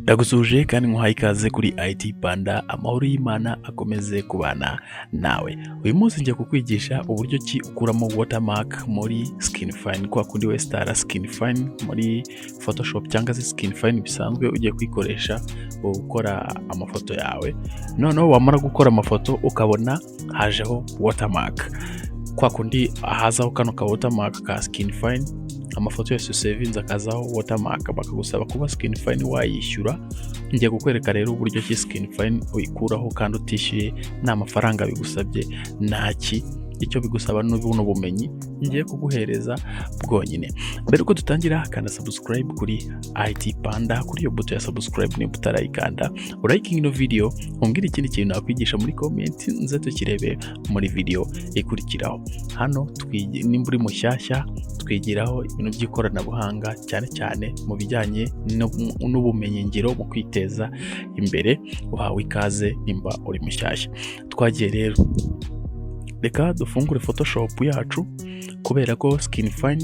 Ndagusuhuje kandi nkuhaye ikaze kuri IT Panda, amahoro y'Imana akomeze kubana nawe. Uyu munsi ngiye kukwigisha uburyo ki ukuramo watermark muri skin fine, kwa kundi wesitara skin fine muri Photoshop cyangwa se skin fine bisanzwe ugiye kuyikoresha ukora amafoto yawe, noneho wamara gukora amafoto ukabona hajeho watermark. Kwa kundi hazaho kano ka watermark ka skin fine, amafoto yose usevinze akazaho watermark, bakagusaba kuba skin fine wayishyura. Ngiye kukwereka rero uburyo ki skin fine uyikuraho kandi utishyuye, nta mafaranga bigusabye, ntaki, icyo bigusaba ni buno bumenyi ngiye kuguhereza bwonyine. Mbere uko dutangira, kanda subscribe kuri IT Panda, kuri iyo buto ya subscribe niba utarayikanda, urayikinga ino video, umbwire ikindi kintu nakwigisha muri comment, nze tukirebe muri video ikurikiraho. Hano nimba uri mushyashya, twigiraho ibintu by'ikoranabuhanga, cyane cyane mu bijyanye n'ubumenyingiro mu kwiteza imbere. Uhawe ikaze nimba uri mushyashya. Twagiye rero, reka dufungure Photoshop yacu, kubera ko skin fine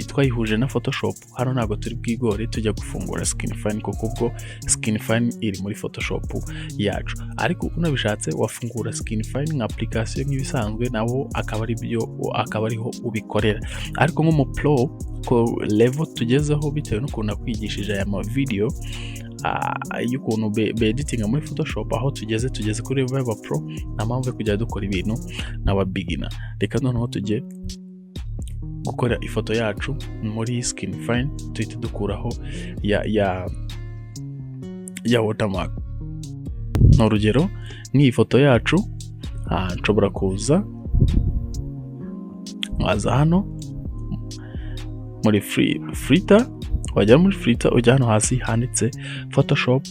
twayihuje na Photoshop. Hano ntabwo turi bwigore tujya gufungura skin fine, kuko ubwo skin fine iri muri Photoshop yacu. Ariko unabishatse wafungura skin fine nka application nk'ibisanzwe, nabo akaba ari byo, akaba ariho ubikorera. Ariko nko mu pro ko level tugezeho, bitewe n'ukuntu nakwigishije aya ma video y'ukuntu beditinga muri Photoshop, aho tugeze, tugeze kuri level y'aba pro, nta mpamvu yo kujya dukora ibintu nk'aba beginner. Reka noneho tujye gukora ifoto yacu muri skin fine, tuhite dukuraho ya watermark. Ni urugero nk'iyi foto yacu, nshobora kuza nkaza hano muri filter. Wajya muri filter, ujya hano hasi handitse Photoshop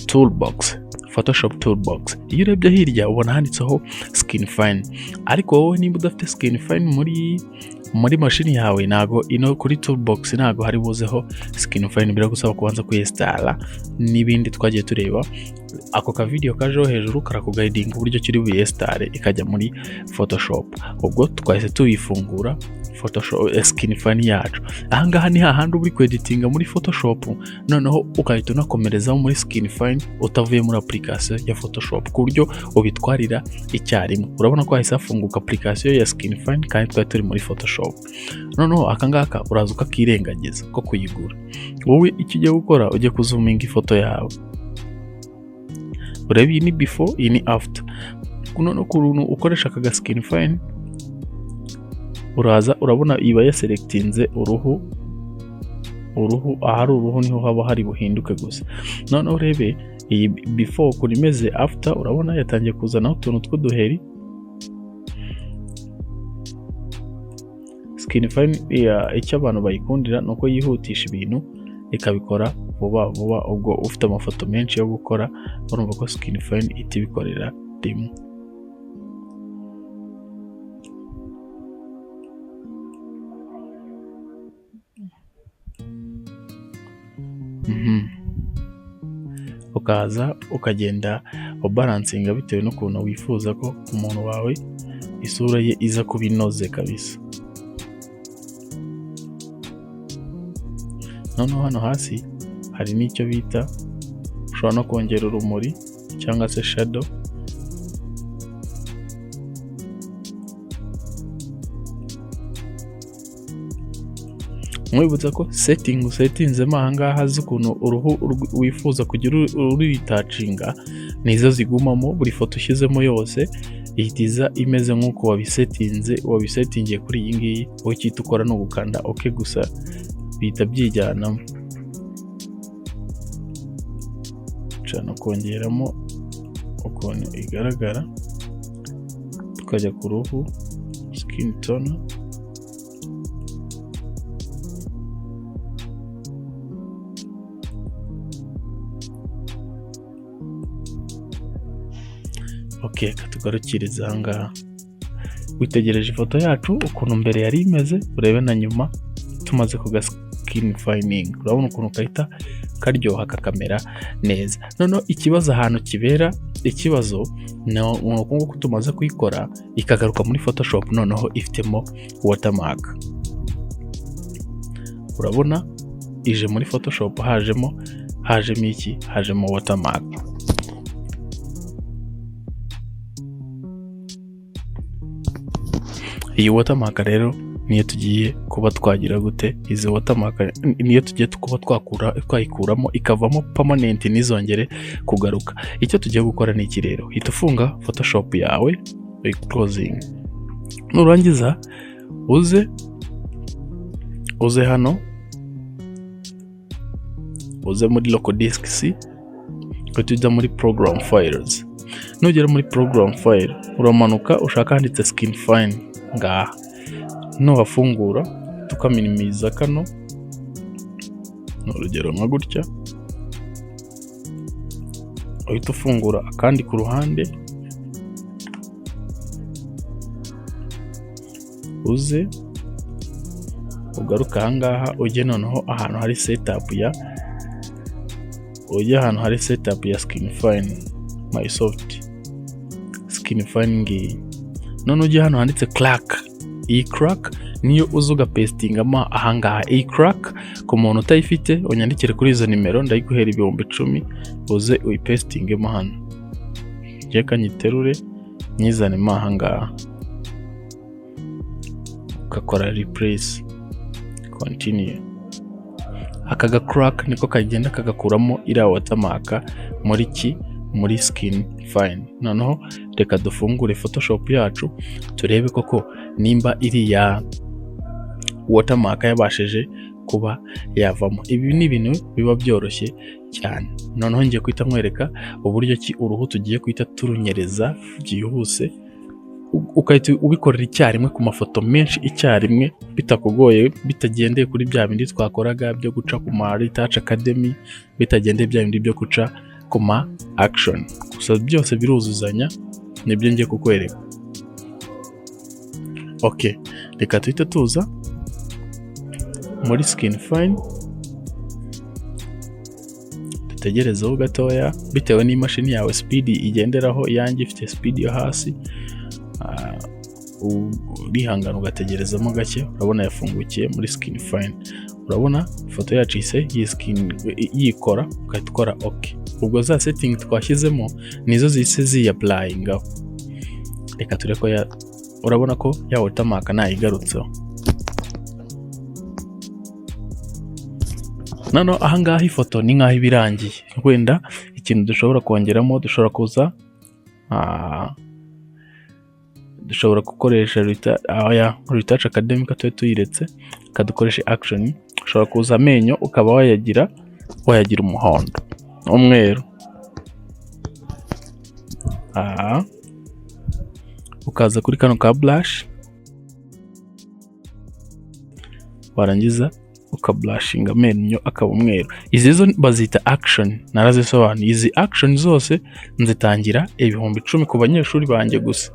toolbox, Photoshop toolbox. Iyo urebye hirya ubona handitseho skin fine, ariko wowe nimba udafite skin fine muri mashini yawe, ntago ino kuri toolbox ntago hari buzeho skin fine, biragusaba kubanza kuyesitara n'ibindi twagiye tureba. Ako ka video kajeho hejuru karakuguidinga uburyo kiri buyesitare ikajya muri Photoshop. Ubwo twahise tuyifungura Photoshop skin fine yacu. Ahangaha ni hahandi uba uri kweditinga muri Photoshop, noneho ugahita unakomerezaho muri skin fine utavuye muri application ya Photoshop, ku buryo ubitwarira icyarimwe. Urabona ko hahise hafunguka application ya skin fine kandi twari turi muri Photoshop. Noneho aka ngaka uraza ukakirengagiza ko kuyigura. Wowe icyo ugiye gukora, ugiye kuzuminga ifoto yawe, urebe iyi ni before, iyi ni after. Noneho ukuntu ukoresha aka ga skin fine, uraza urabona iba yaselectinze uruhu, uruhu ahari uruhu niho haba hari buhinduke gusa. Noneho urebe iyi before ukuntu imeze, after urabona yatangiye kuzanaho utuntu tw'uduheri. Skin fine icyo abantu bayikundira ni uko yihutisha ibintu, ikabikora vuba vuba. Ubwo ufite amafoto menshi yo gukora, urumva ko skin fine ihita ibikorera rimwe. Ukaza ukagenda ubalancinga bitewe n'ukuntu wifuza ko umuntu wawe isura ye iza kuba inoze kabisa. Noneho hano hasi hari n'icyo bita, ushobora no kongera urumuri cyangwa se shadow. Nkwibutsa ko setting usetinzemo ahangaha z'ukuntu uruhu wifuza kugira uritouchinga nizo zigumamo. Buri foto ushyizemo yose ihita iza imeze nk'uko wabisetinze, wabisetingiye kuri iyi ngiyi. Wowe icyo uhita ukora ni ugukanda OK gusa, bihita byijyanamo. Nshobora no kongeramo ukuntu igaragara, tukajya ku ruhu, skin tone. OK, reka tugarukirize aha ngaha. Witegereje ifoto yacu ukuntu mbere yari imeze, urebe na nyuma tumaze kuga skin fining, urabona ukuntu gahita karyoha kakamera neza. Noneho ikibazo ahantu kibera ikibazo ni uku nguku tumaze kuyikora ikagaruka muri Photoshop, noneho ifitemo watermark. Urabona ije muri Photoshop hajemo iki? Hajemo watermark. Iyi watermark rero niyo tugiye kuba twagira gute? Izi watermark niyo tugiye kuba twayikuramo ikavamo permanent, ntizongere kugaruka. Icyo tugiye gukora ni iki rero? Hita ufunga Photoshop yawe, uyiclosinge. Nurangiza uze hano, uze muri local disk C, uhite ujya muri program files. Nugera muri program file uramanuka ushaka ahanditse skin fine, ngaha. Nuhafungura tukaminimiza kano, ni urugero nka gutya, uhita ufungura akandi ku ruhande, uze ugaruke ahangaha, ujye noneho ahantu hari setup ya, ujye ahantu hari setup ya skin fine, mysoft skin fine ngiyi. None ujye hano handitse crack. Iyi crack niyo uza ugapastingamo ahangaha. Iyi crack ku muntu utayifite unyandikire kuri izo nimero, ndayiguhera 10,000, uze uyipastingemo hano. Reka nyiterure nyizanemo ahangaha, ugakora replace, continue. Aka ga crack niko kagenda kagakuramo iriya watermark muri ki? Muri skin fine. Noneho reka dufungure Photoshop yacu turebe koko nimba iriya watermark yabashije kuba yavamo. Ibi ni ibintu biba byoroshye cyane. Noneho ngiye guhita nkwereka uburyo ki uruhu tugiye guhita turunyereza byihuse, ugahita ubikorera icyarimwe ku mafoto menshi icyarimwe bitakugoye, bitagendeye kuri bya bindi twakoraga byo guca ku ma retouch academy, bitagendeye bya bindi byo guca ku ma action. Gusa byose biruzuzanya, nibyo ngiye kukwereka. Ok, reka tuhite tuza muri skin fine, dutegerezeho gatoya bitewe n'imashini yawe speed igenderaho. Iyanjye ifite speed yo hasi, urihangana ugategerezamo gake. Urabona yafungukiye muri skin fine, urabona ifoto yacu ihise yikora, ugahita ukora ok. Ubwo za setting twashyizemo nizo zihise ziyapplyingaho. Reka turebe ko urabona ko ya watermark nayigarutseho. Noneho ahangaha ifoto ni nk'aho iba irangiye. Wenda ikintu dushobora kongeramo, dushobora kuza, dushobora gukoresha retouch academy, tube tuyiretse, kadukoreshe action. Ushobora kuza amenyo ukaba wayagira umuhondo, umweru, aha ukaza kuri kano ka brush, warangiza ukabrushinga amenyo akaba umweru. Izi zo bazita action, narazisobanuye. Izi action zose nzitangira 10,000 ku banyeshuri banjye gusa,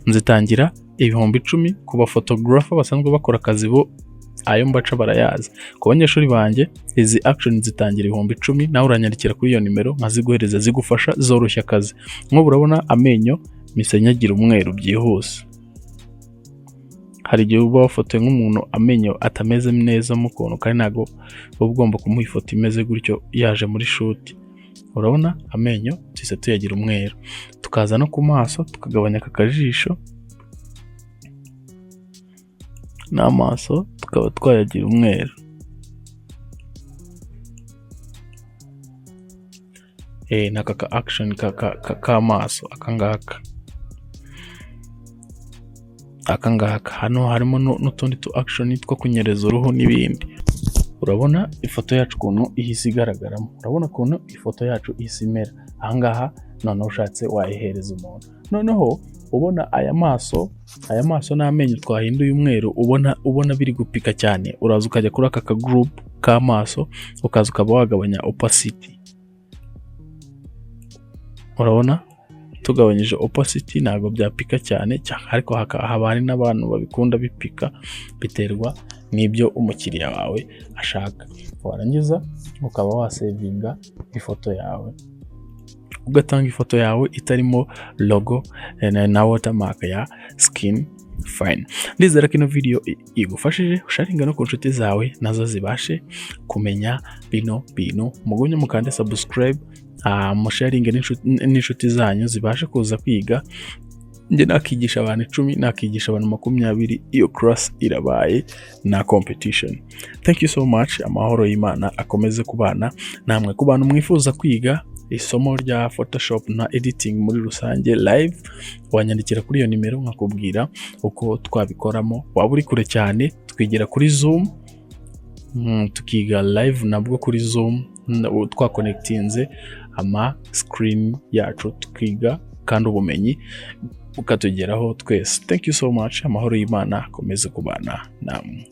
nzitangira 10,000 ku baphotographer basanzwe bakora akazi, bo ayo mbaca barayazi. Ku banyeshuri banjye izi action zitangira 10,000. Nawe uranyandikira kuri iyo nimero nkaziguhereza, zigufasha, zoroshya akazi. Nk'ubu urabona amenyo mpise nyagira umweru byihuse. Hari igihe uba wafotoye nk'umuntu amenyo atameze neza mu ukuntu, kandi ntabwo uba ugomba kumuha ifoto imeze gutyo yaje muri shoot. Urabona amenyo tuhise tuyagira umweru, tukaza no ku maso tukagabanya aka kajisho, n'amaso tukaba twayagira umweru. N'aka ka action k'amaso aka ngaka. Hano harimo n'utundi tu action two kunyereza uruhu n'ibindi. Urabona ifoto yacu ukuntu ihise igaragaramo, urabona ukuntu ifoto yacu ihise imera ahangaha. Noneho ushatse wayihereza umuntu. Noneho ubona aya maso n'amenyo twahinduye umweru, ubona biri gupika cyane, uraza ukajya kuri aka kagroup k'amaso, ukaza ukaba wagabanya opacity. Urabona tugabanyije opacity ntabwo byapika cyane, ariko haba hari n'abantu babikunda bipika, biterwa n'ibyo umukiriya wawe ashaka. Warangiza ukaba wasavinga ifoto yawe, ugatanga ifoto yawe itarimo logo na watermark ya skin Fine. Ndizera ko ino video igufashije. Usharinga no ku nshuti zawe, nazo zibashe kumenya bino bintu. Mugumye mukande subscribe, musharinge n'inshuti zanyu zibashe kuza kwiga. Njye nakigisha abantu 10, nakigisha abantu 20, iyo class irabaye na competition. Thank you so much. Amahoro y'Imana akomeze kubana namwe. Ku bantu mwifuza kwiga isomo rya Photoshop na editing muri rusange live, wanyandikira kuri iyo nimero nkakubwira uko twabikoramo. Waba uri kure cyane, twigira kuri Zoom, tukiga live nabwo kuri Zoom, twakonekitinze ama screen yacu, tukiga kandi ubumenyi bukatugeraho twese. Thank you so much. Amahoro y'Imana akomeze kubana namwe.